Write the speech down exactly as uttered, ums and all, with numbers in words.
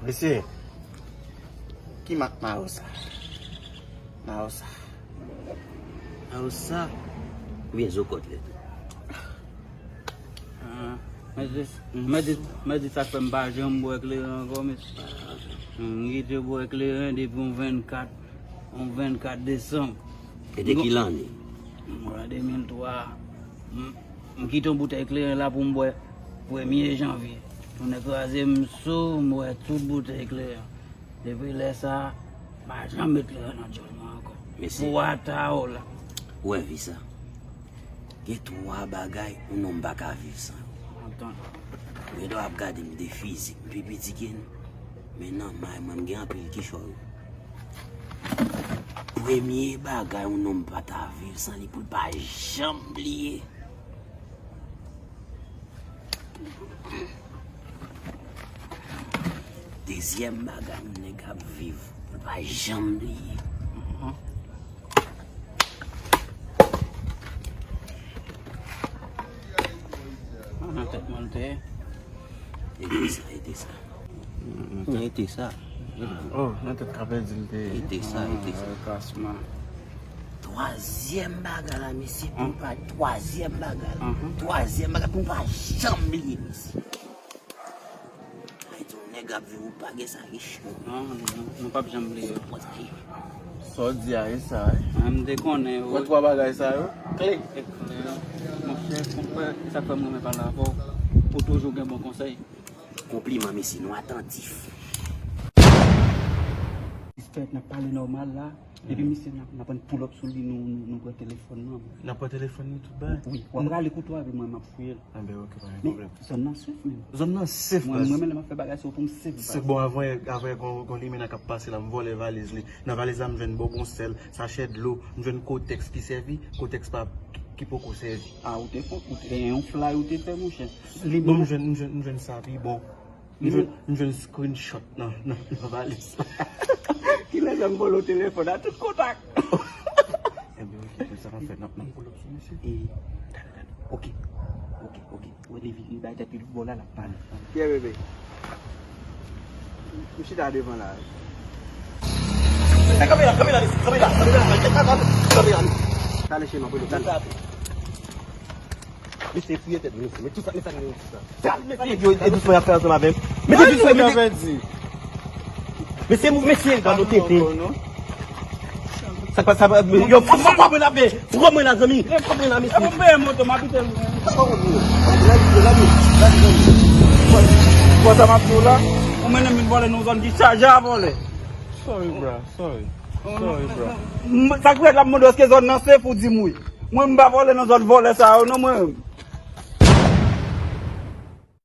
Mesye, ki mak mayo sa? Mayo sa. Mayo sa? Oubyen zo kòt lè tou? Ah, mèt di, mèt di, mèt di sa k fè m pa janm bwè kleren ankò, mesye. M kite bwè kleren depi yon vennkat, yon vennkat desanm. E de ki lanne? M bwè de mil twa. M, m kite yon boutèy kleren la pou m bwè premye janvye. Tounen kraze m sou, m bwè tout boutèy kleren. Depi lè sa a, m pa janm met kleren nan djòl mwen ankò. Mesye. Pou ata w la. Ou wè vi sa? Gen twa bagay yon nonm pa ka viv san yo. Antann. Ou gen dwa ap gade m de fizik, m pi piti ke nou. Men nan may mwen, m gen anpil kichòy. Premye bagay yon nonm pa ta viv san li pou l pa janm bliye. Dezyèm bagay yon nèg ap viv pou l pa janm bliye. Ah, nan tèt mwen l te ye. Ede sa, ede sa. Nan tèt. Ede sa. Oh, nan tèt ka pèdi l te ye. Ede sa, ede sa. Klasman. Twazyèm bagay la, mesye, pou m pa, twazyèm bagay la. Twazyèm bagay pou m pa janm bliye, mesye. Ay, di yon nèg ap viv ou pa gen sa rich, non. Non, non, non, nou p ap janm bliye. Sa w di a, e sa, wi. Mwen, m te konnen, wi. Wè twa bagay sa yo, kle. E kle. Monchè, konprann, e sa k fè m renmen pale avè w. Ou toujou gen bon konsèy. Konpliman, mesye, nou atantif. Respè, n ap pale nòmal la. Epi misye, n ap, n ap ann pull up sou li, nou, nou, nou pran telefòn nan. N ap pran telefòn nou tout bagay? Wi, w ap rale kouto a, epi mwen, m ap fouye l. Anben, ok, pa gen pwoblèm. Men, zòn nan safe, menm. Zòn nan safe, baz. Mwen, mwen menm, lè m ap fè bagay, se pou m safe, baz. Se bon, avan, avan, gon, gon limena k ap pase la, m vòlè valiz li. Nan valiz la, m jwenn bonbon sèl, sachè dlo, m jwenn kotèks ki sèvi, kotèks pa, ki poko sèvi. Ah, ou te fon, ou te gen yon flay ou te fè, monchè. Bon, m jwenn, m jwenn, m jwenn sa pi bon. M jwenn, m jwenn screenshot nan, nan, nan valiz la. Kilè zòm vòlè w telefòn a tout kontak? Enben, ok, pou sa pa fè, n ap, n ap pull up sou misye. E, gade, gade. Ok, ok, ok. Wè, Levi, li bay tèt li bò la, l ap pale. Pierre bébé. M chita devan la. Kanpe la, kanpe la, kanpe la, kanpe la, kanpe la. Talè, chema, pou nou. Mesye, fouye tèt nou, mesye. Men tout sa, men sa nou tout sa. Mesye, yo, e dousman y ap fè ansanm avè m. Mesye, dousman, mesye. Mesye, mou, mesye, gade w tenten. Sa k pa, sa pa, yo, fò, fò, fò mwen la, men. Fò mwen la, zanmi. Fò mwen la, mesye. Fò mwen la, zanmi. Fò sa m ap di w la. Ou mennen m vin vòlè nan zòn ki chaje a vòlè. Sorry, bro. Sorry. Sorry, bro. Sa k fè l ap mande èske zòn nan safe ou di m wi. Mwen, m pa vòlè nan zòn vòlè sa yo, non, mwen.